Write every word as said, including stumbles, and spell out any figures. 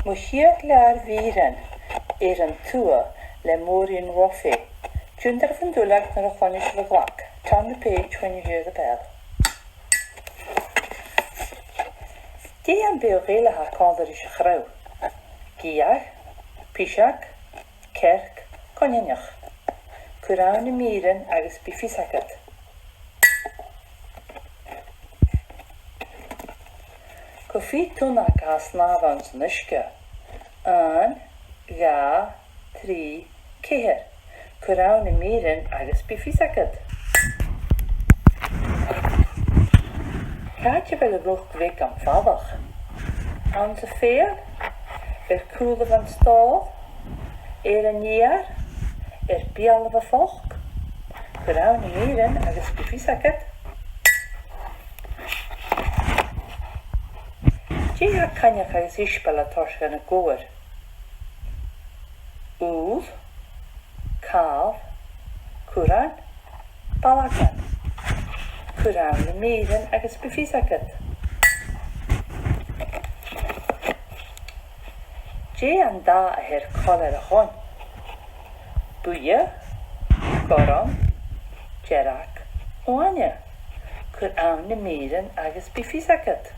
Mo chiad leabhar mhìrean, Air an Tuath le Maureen Roffey. Tionndaidh an duilleag nuair a chluinneas sibh an glag. Turn the page when you hear the bell. Dè am beathach eile a tha còmhla ris a' chrodh? Geadh, piseag, cearc, coineanach. Cuir ann na mìrean agus bidh fios agad. Cia mheud tunnag a tha a' snàmh anns an uisge? Aon, dhà, trì, ceithir. Cuir ann na mìrean agus bidh fios agad. Càit a bheil an luch bheag am falach? Anns a' pheil, air cùlaibh an stòl, air an fheur, air beulaibh a' phoc. Cuir ann na mìrean agus bidh fios agad. Dè tha Coinneach agus Iseabail a' toirt dhan a' ghobhar? Ubhal, càl, curran, balagan. Cuir ann na mìrean agus bidh fios agad. Dè an dath a th' air coilear a' choin? Buidhe, gorm, dearg, uaine. Cuir ann na mìrean agus bidh fios agad.